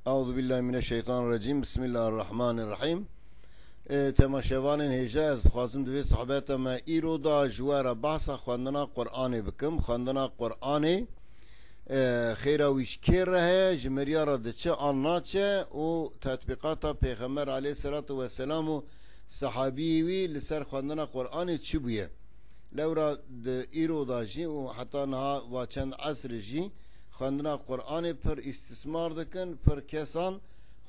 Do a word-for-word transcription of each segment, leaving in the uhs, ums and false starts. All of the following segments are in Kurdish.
Eûzubillahimineşşeytanirrecîm. Bismillahirrahmanirrahîm. E, temaşevanên hêja, ez dixwazim di vê sohbeta me îro de ji we re behsa xwendina Qur'anê bikim. Xwendina Qur'anê, e, xêra wî ji kê re heye, ji meriya re diçe an naçe û tetbîqata Pêxember aleyhisselatu vesselam û sehabiyê wî li ser xwendina Qur'anê çi bûye. Lewra di îro de jî û heta niha va çend esrê jî xwendina Qur'anê pir îstismar dikin, pir kesan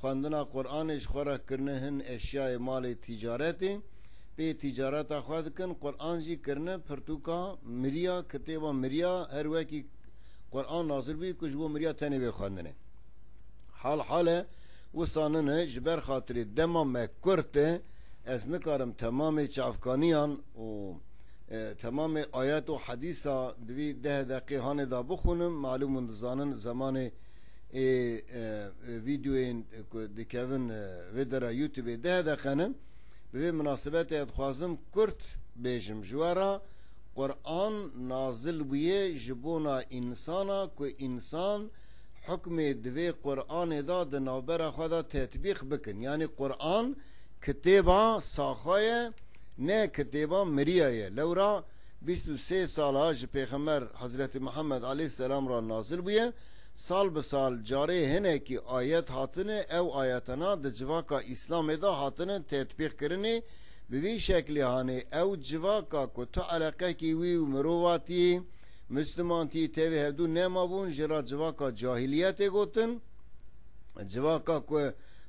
xwendina Qur'anê ji xwe re kirine hin eşyayê malê tîcaretê, pê tîcareta xwe dikin, Qur'an jî kirine pirtûka miriya, kitêba miriya, her wekî Qur'an nazil bûyî ku ji bo miriya tenê bê xwendine. Hal hal e, wisa nine, ji ber xatirê dema me kurt e, ez nikarim temamê çavkaniyan û, e, temamê ayet û hedîsa di vî deh deqê hanê de bixwînim. Malûm hûn dizanin zemanê ê, e, e, vîdeoyên ku dikevin, e, vê dera YouTubeê deh deqe ne. Bi vê minasebetê ez dixwazim kurt bêjim ji we re, Qur'an nazil bûye ji bona însana ku însan hukmê di vê Qur'anê de di navbera xwe de tetbîq bikin. Yanî Qur'an kitêba saxa ye, ne kitêba miriya ye. Lewra bîst û sê sala ji Pêxember Hezretî Muhammed aleyhisselam re nazil bûye. Sal bi sal carê hinekî ayet hatine, ew ayetena di civaka Îslamê de hatine tetbîqkirinê. Bi vî şeklî hanê ew civaka ku tu eleqekî wî û mirovatî, Mislimantî tevî hevdû nemabûn, jê re civaka cahiliyetê gotin. Civaka ku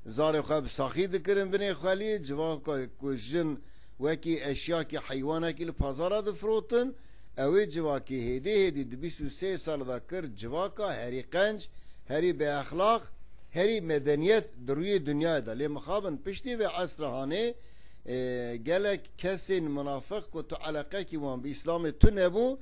zarê xwe bi saxî dikirin binê xwelî, civaka ku jin wekî eşyakî heywanekî li pazara difirotin, ew ê civakê hêdî hêdî di bîst û sê sal de kir civaka herî qenc, herî bêexlaq, herî medeniyet di rûyê dinyayê de. Lê mixabin piştî vê esra hanê, e, gelek kesên minafiq ku tu eleqekî wan bi Îslamê tune bû,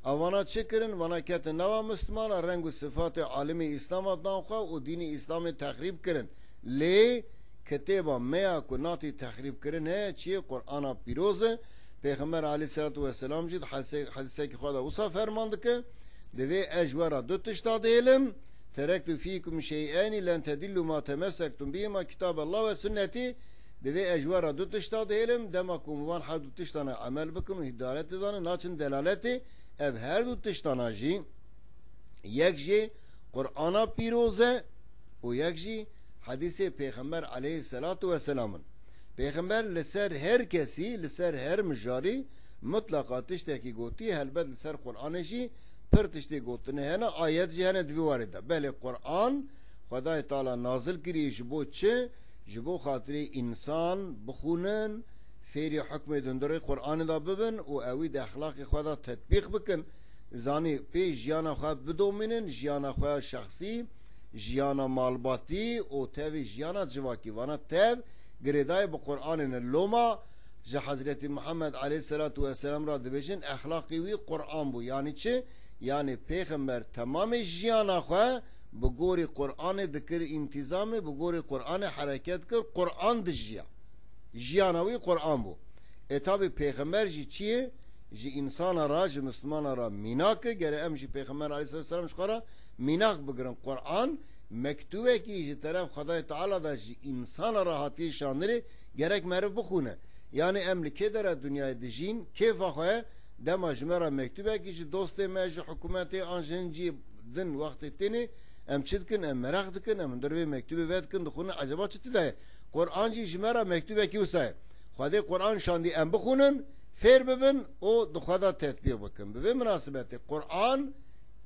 evana çi kirin? Vana ketin nava Mislimana, reng û sifatê alimê Îslama dan xwe û dînê Îslamê texrîb kirin. Lê kitêba me ya ku natî texrîb kirin heye, çi ye? Qur'ana pîroz e. Pêxember aleyhisselatu vesselam jî di hese-, hedisekî xwe de wisa ferman dike, divê ez ji we re du tişta dihêlim, terektu fîkum şey'eyni len tedillu ma temessektum bihima kitaballah ve sünneti. Divê ez ji we re du tişta dihêlim, dema ku hûn van her du tiştana emel bikin û hidayetê dane, naçin delaletê. Ev her du tiştana jî, yek jê Qur'ana pîroz e û yek jî hedîsê Pêxember aleyhisselatu vesselam in. Pêxember li ser her kesî, li ser her mijarî mutlaqa tiştekî gotî, helbet li ser Qur'anê jî pir tiştê gotine hene, ayet jî hene di vî warê de. Belê Qur'an Xwedayê Teala nazil kiriye ji bo çi? Ji bo xatirê însan bixwînin, fêrî hukmê di hundirê Qur'anê de bibin û ewî di exlaqê xwe de tetbîq bikin. Zanî pê jiyana xwe bidomînin, jiyana xwe ya şexsî, jiyana malbatî û tevî jiyana civakî. Vana tev girêdayê bi Qur'anê ne. Loma ji Hezretî Muhammed aleyhisselatu vesselam re dibêjin, exlaqî wî Qur'an bû. Yanî çi? Yanî Pêxember temamê jiyana xwe bi gorî Qur'anê dikir întîzamê, bi gorî Qur'anê hereket kir, Qur'an dijiya. Jiyana wî Qur'an bû. E, tabî Pêxember jî çi ye? Ji însana re, ji Mislimana re mînak e. Gere em jî Pêxember aleyhisselatu vesselam ji xwe re mînak bigirin. Qur'an mektubekî ji teref Xwedayê Teala de ji însana re hatiye şandinê, gerek meriv bixwîne. Yanî em li kê dera dinyayê dijîn, kêfa xwe, dema ji me re mektubekî ji dostê me, ji hikûmetê an ji hin cî din wextê tênê, em çi dikin? Em meraq dikin, em hundir vê mektubê vedikin, dixwînin, eceba çi tê de ye? Qur'an jî ji me re mektubekî wisa ye. Xwedê Qur'an şandî em bixwînin, fêr bibin û di xwe de tetbîq bikin. Bi vê minasebetê Qur'an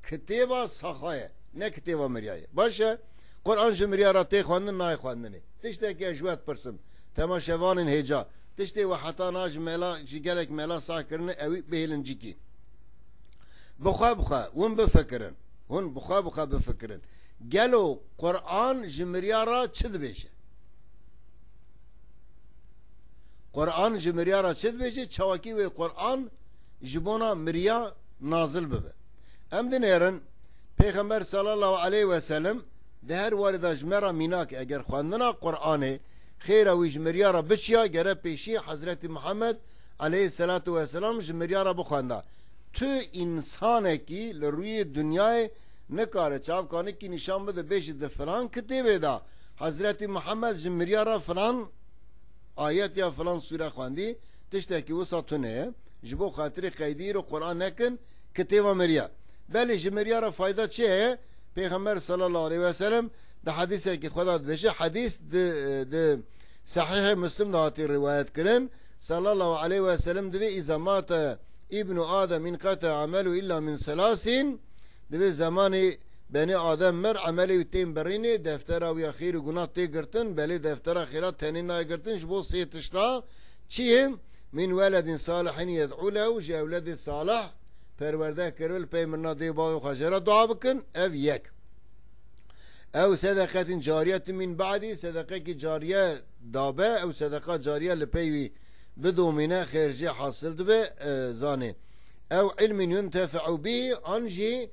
kitêba saxa ye, ne kitêba mirya ye. Baş e, Qur'an ji mirya re tê xwendin, nayê xwendinê. Tiştekî ez ji we dipirsim, temaşevanên hêja, tiştê we heta niha ji mela, ji gelek mela sah kirine, ewî bihêlin cîkî. Bi xwe bi xwe hûn bifikirin. Hûn bi xwe bi xwe bifikirin. Gelo Qur'an ji mirya re çi dibêje? Qur'an ji mirya re çi dibêje? Çawakî wê Qur'an ji bona mirya nazil bibe? Em dinêrin, Pêxember sallallahu aleyhi ve sellem di her warê de ji me re mînak e. Eger xwendina Qur'anê xêra wî ji mirya re biçiya, gere pêşî Hezretî Muhammed aleyhisselatu vesselam ji mirya re bixwenda. Tu însanekî li rûyê dinyayê Nikare çavkanîkî nîşan bide, bêjî di filan kitêbê de Hezretî Muhammed ji miriya re filan ayet ya filan sûre xwendî, tiştekî wisa tune ye. Ji bo xatirê qeydî îro Quran nekin, kitêba miriya. Belê ji miriya re fayda çi heye? Pêxember sallallahu aleyhi ve sellem di hedîsekî xwe de dibêje, hedîs di, di Sehîhê Muslim de hatî rîwayet kirin. Sallallahu aleyhi ve sellem divê, "Îza mate îbnu Adem inqete amelu illa min selasin." Divê zemanê benê Adem mir, emelê wî tên birînê, deftera wî ya xêr û gunah tê girtin, belê deftera xêra tenê nayê girtin, ji bo sê tişta çi ye? Min weledin salihin yed'u lehu, ji ewledê salih perwerde kiribî li pey mirina dê û bavê xwe jê re dua bikin, ev yek. Ew sedeqetin cariyetin min ba'dî, sedeqekî cariye dabe, ew sedeqa cariye li pey wî bidomîne, xêr jê hasil dibe, e, zanê. Ew ilmin yuntefe'u bî, an jî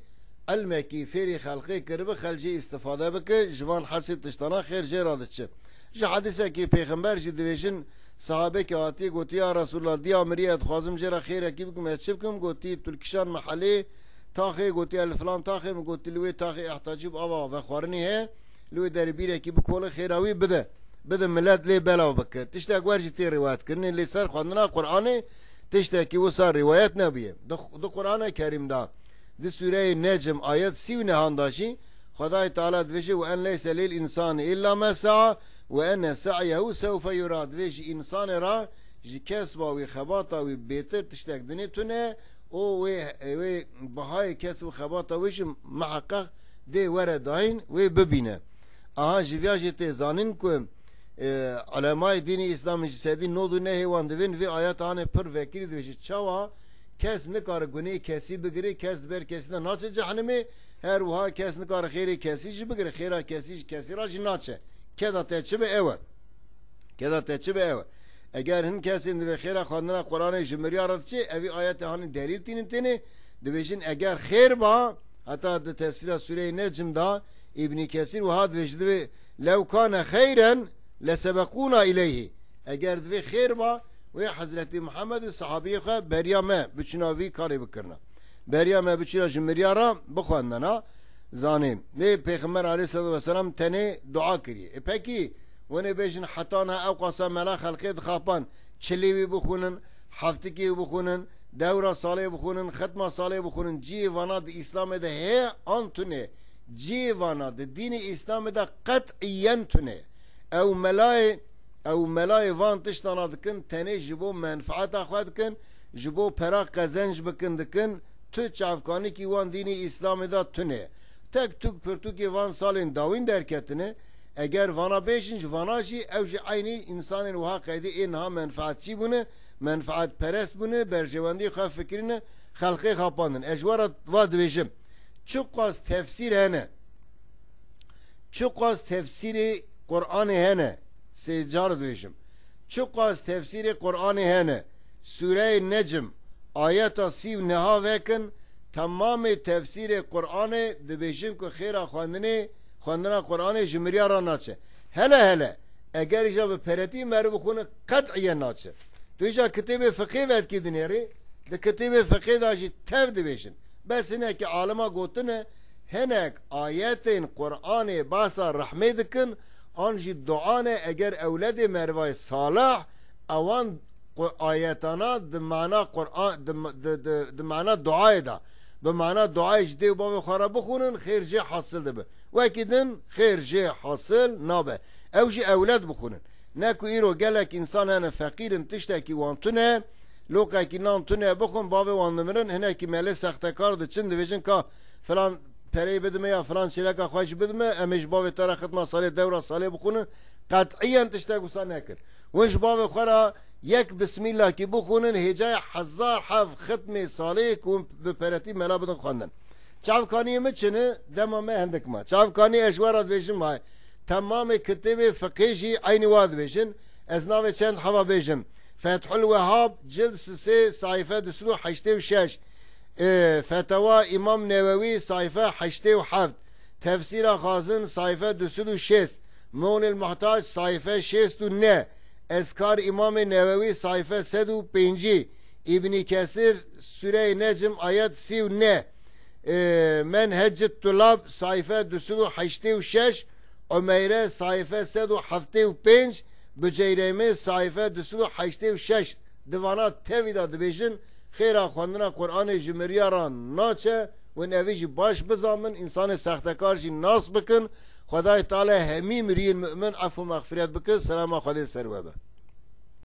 ilmekî fêrî xelqê kiribe, xelk jê îstifade bike, ji van hesê tiştana xêr jê re diçe. Ji hedîsekî pêxember jî dibêjin, sahabekî hatiye gotiye, "Ya Resulallah, diya mirî ye, dixwazim jê re xêrekî bikim, ez çi bikim?" Gotî, "Tu li kîjan mehelê taxê?" Gotiye, "Li filan taxê." Min gotî, "Li wê taxê ihtacî bi ava vexwarinê heye, li wê derê bîrekî bikole, xêra wî bide. Bide milet lê belav bike." Tiştek wer jî tê rîwayet kirinê, lê ser xwendina Qur'anê tiştekî wisa rîwayet nebûye. Di, di Qur'ana Kerîm de, di sûreyê Necm ayet sî û nehan de jî Xwedayê Teala dibêje, "Ve en leyse lil insani illa ma sa'a ve enne sa'yehu sewfe yura." Dibêje, însanê re ji kesba wî, xebata wî bêtir tiştek dinê tune û wê, wê bihayê kesb û xebata wê jî miheqeq dê were dayîn, wê bibîne. Aha, ji viya jî tê zanîn ku, e, ulemayê dînê Îslamê ji sedî nod û nehê wan divên vê ayeta hanê pir vekirî dibêje, çawa kes nikare gunehê kesî bigire, kes di ber kesî de naçe cehenimê, her wiha kes nikare xêrê kesî jî bigire, xêra kesî ji kesî re jî naçe. Keda te çi be ew e. Keda te çi be ew e. Eger hin kesên divê xêra xwendina Quranê ji miriya re diçe, evî ayetê hanê delîl tînin têne, dibêjin eger xêr ba, heta di tefsîra sûreyê Necm de Îbnî Kesîr wiha dibêje, dibê, "Lew kane xeyren lesebeqûna ileyhî." Eger divê xêr ba, wê Hezretî Muhammed û sahabiyê xwe beriya me biçûna vî karê bikirina. Beriya me biçûna ji miriya re bixwendina. Zanê. Lê Pêxember aleyhisselatu vesselam tenê dua kiriye. E pekî, wenê bêjin heta niha ew qasa mela xelqê dixapan, çilê wî bixwînin, heftikê wî bixwînin, dewra salê bixwînin, xetma salê bixwînin, cihê vana di Îslamê de heye an tune? Cihê vana di dînê Îslamê de qet'iyen tune. Ew melayê, ew melayê van tiştana dikin, tenê ji bo menfaeta xwe dikin, ji bo pera qezenc bikin dikin, tu çavkanîkî wan dînê Îslamê de tune. Tek tûk pirtûkê van salên dawîn derketine, eger vana bêjin ji vana jî, ew jî eynî însanên wiha qeydî ê niha menfaetçî bûne, menfaetperest bûne, berjewendî xwe fikirîne, xelqê xapandin. Ez ji we re va dibêjim, çiqas tefsîr hene, çiqas tefsîrê Qur'anê hene, sê car dibêjim, çiqas tefsîrê Qur'anê hene, Sûreyê Necm, ayeta sî û neha vekin, temamê tefsîrê Qur'anê dibêjin ku xêra xwendinê, xwendina Qur'anê ji miriya re naçe. Hele hele, eger îja bi peretî meriv bixwîne, qet'iyen naçe. Tu îja kitêbê fiqhê vedkî dinêrî, di kitêbê fiqhê de jî tev dibêjin. Bes hinekî alima gotine, hinek ayetên Qur'anê basa rehmê dikin, an jî dua ne, eger ewledê merivayê salih, ewan Qu-, ayetana di mana Qur'an, di, di, di, di mana duayê de, bi mana duayê ji dê û bavê xwe re bixwînin, xêr jê hasil dibe. Wekî din xêr jê hasil nabe. Ew jî ewled bixwînin. Ne ku îro gelek însan hene feqîr in, tiştekî wan tune, loqekî nan tune bixwin, bavê wan dimirin, hinekî melê sextekar diçin, dibêjin ka filan pereyê bidime ya filan çêleka xwe jî bidime, em ê ji bavê te re xitma salê, dewra salê bixwînin. Qet'iyen tiştek wisa nekin. Hûn ji bavê xwe re yek bismîllakî bixwînin, hêcayê hezar hev xitmê salê ku hûn bi peretî mela bidin xwendin. Çavkaniyê min çi ne, dema me hindik ma. Çavkaniyê ez ji we re dibêjim, hay. Temamê kitêbê fiqhê jî eynî wa dibêjin. Ez navê çend heva bêjim. Fethul Wehhab, cild sisê, sayfe du sed û heştê û şeş. E, Fetewa Îmam Newewî, sayfe heştê û heft. Tefsîra Xazin, sayfe du sed û şêst. Mugnil Muhtac, sayfe şêst û neh. Ezkar Îmamê Newewî, sayfe sed û pêncî. Îbnî Kesir, Sûreyê Necm, ayet sî û neh. e, Menhecit Tulab sayfe du sed û heştê û şeş, Umeyre sayfe sed û heftê û pênc, Buceyreymê sayfe du sed û heştê û şeş. Di vana tevî de dibêjin, xêra xwendina Qur'anê ji miriya re naçe, hûn evî jî baş bizamin, însanê sextekar jî nas bikin. Xwedayê Teala hemî miriyên mu'min efû mexfiret bike, selama Xwedê li ser we be.